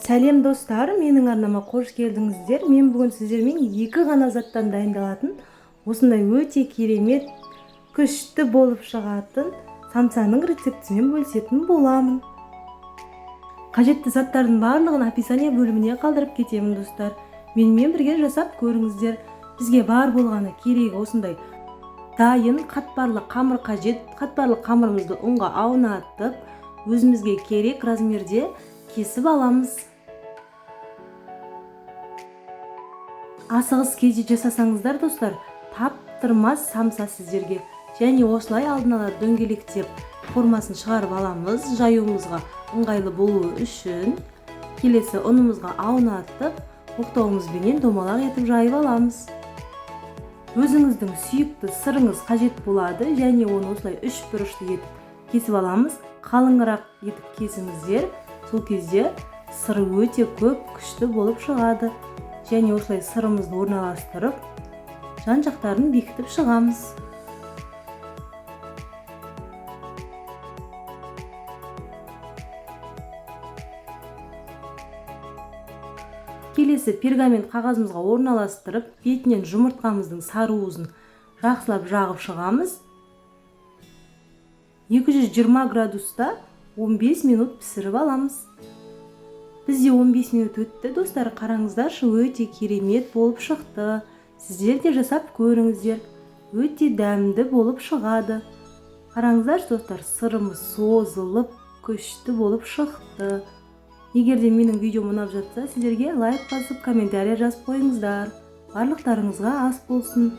Сәлем достар, менің арнама қош келдіңіздер. Мен бүгін сіздермен екі ғана заттан дайындалатын осындай өте керемет, күшті болып шығатын самсаның рецептімен бөлісетін боламын. Қажетті заттардың барлығын описание бөліміне қалдырып кетемін достар. Менімен бірге жасап көріңіздер. Бізге бар болғаны керегі осындай дайын қатпарлы қамыр қажет. Қатпарлы қамырымызды ұнға аунатып, өзімізге керек размерде кесіп аламыз. Асығыс кезде жасасаңыздар достар, таптырмас самса сіздерге. Және осылай алдын ала дөңгелектеп формасын шығарып аламыз, жаюымызға ыңғайлы болуы үшін. Келесі ұнымызға аунатып, оқтауымызбенен домалақ етіп жайып аламыз. Өзіңіздің сүйікті сырыңыз қажет болады, және оны осылай үш бұрышты етіп кесіп аламыз. Қалыңырақ етіп кесіңіздер, сол кезде сыры өте көп, күшті болып шығады. Және осылай сырымызды орналастырып, жан-жақтарын бекітіп шығамыз. Келесі пергамент қағазымызға орналастырып, бетінен жұмыртқамыздың сары уызын жақсылап жағып шығамыз. 220 градуста 15 минут пісіріп аламыз. Бізде 15 минут өтті достар, қараңыздаршы, өте керемет болып шықты. Сіздер де жасап көріңіздер, өте дәмді болып шығады. Қараңыздаршы достар, сырымыз созылып, күшті болып шықты. Егер де менің видеом ұнап жатса, сіздерге лайк басып, комментарий жазып қойыңыздар. Барлықтарыңызға ас болсын.